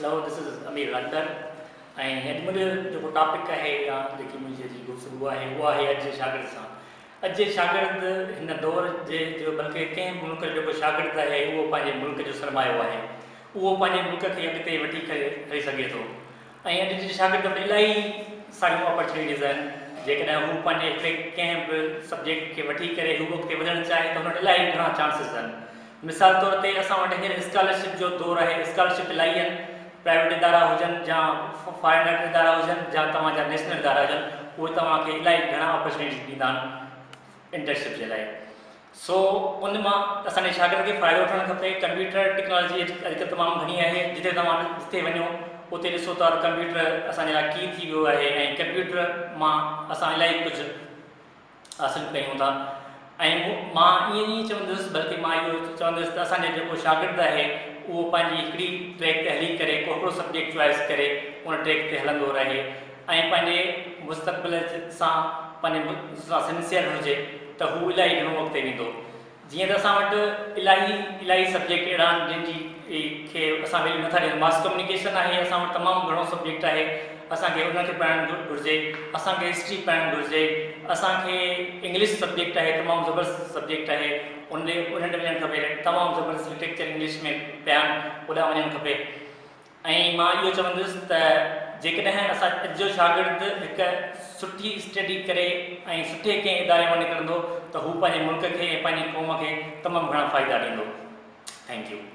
Hello this is Amir Rander ۽ اڄ منهنجو جيڪو ٽاپڪ آهي يا جيڪي منهنجي اڄ جي گفتگو آهي اها آهي اڄ جي شاگرد سان. اڄ جي شاگرد هن دور جي جو بلڪه ڪنهن به ملڪ جو جيڪو شاگرد آهي اهو پنهنجي ملڪ جو سرمايو آهي. اهو پنهنجي ملڪ کي اڳتي وٺي هلي سگهي ٿو ۽ اڄ جي شاگرد وٽ الاهي ساريون اپرچونيٽيز آهن جيڪڏهن هو پنهنجي هڪڙي ڪنهن به سبجيڪٽ کي وٺي ڪري هو اڳتي وڌڻ چاهي ته هن وٽ الاهي گهڻا چانسز آهن. مثال طور تي اسان وٽ هينئر اسڪالرشپ جو دور آهي، اسڪالرشپ الاهي آهن، پرائيويٽ ادارا هجن يا فارين ايڊ ادارا هجن يا توهان جا نيشنل ادارا هجن اهي توهان کي الاهي گهڻا اپرچونيٽيز ڏيندا آهن انٽرنشپ جي لاء سو ان مان اسان جي شاگرد کي فائدو وٺڻ کپي. ڪمپيوٽر ٽيڪنالاجي اڄڪلهه تمام گهڻي آهي، جتي توهان جتي وڃو اتي ڏسو ٿا ته ڪمپيوٽر اسان جي لاء ڪي ٿي ويو آهي ۽ ڪمپيوٽر مان اسان الاهي ڪجهه حاصل ڪيون ٿا ۽ مان ائين ئي چوندس بلڪه مان اهو چوندس ته اسان جو جيڪو شاگرد آهي اهو پنهنجي هڪڙي ٽريڪ تي هلي ڪري ڪو هڪڙو سبجيڪٽ چوائس ڪري ان ٽريڪ تي هلندو رهي ۽ پنهنجي مستقبل سان پنهنجي سان سنسيئر هجي ته هو الاهي گهڻو اڳتي ويندو. جيئن ته اسان وٽ الاهي الاهي سبجيڪٽ اهڙا آهن جن جي کي اسان ويليو نٿا ڏيون. ماس ڪميونيڪيشن آهي اسان وٽ تمام گهڻو سبجيڪٽ آهي اسان کي ان کي پڙهڻ گهرجي، اسان کي هسٽري پڙهڻ گهرجي، اسان کي انگلش سبجيڪٽ آهي تمام زبردست سبجيڪٽ آهي ان ڏي ان ڏي وڃڻ کپي تمام زبردست لٽريچر انگلش ۾ پيا آهن اوڏانهن وڃڻ کپي. ۽ مان اهو چوندس ته جيڪڏهن اسان اڄ جو شاگرد هڪ سٺي اسٽڊي ڪري ۽ سٺي ڪنهن اداري مان نڪرندو ته هو پنهنجي ملڪ کي ۽ پنهنجي قوم کي تمام گهڻا فائدا ڏيندو. Thank you.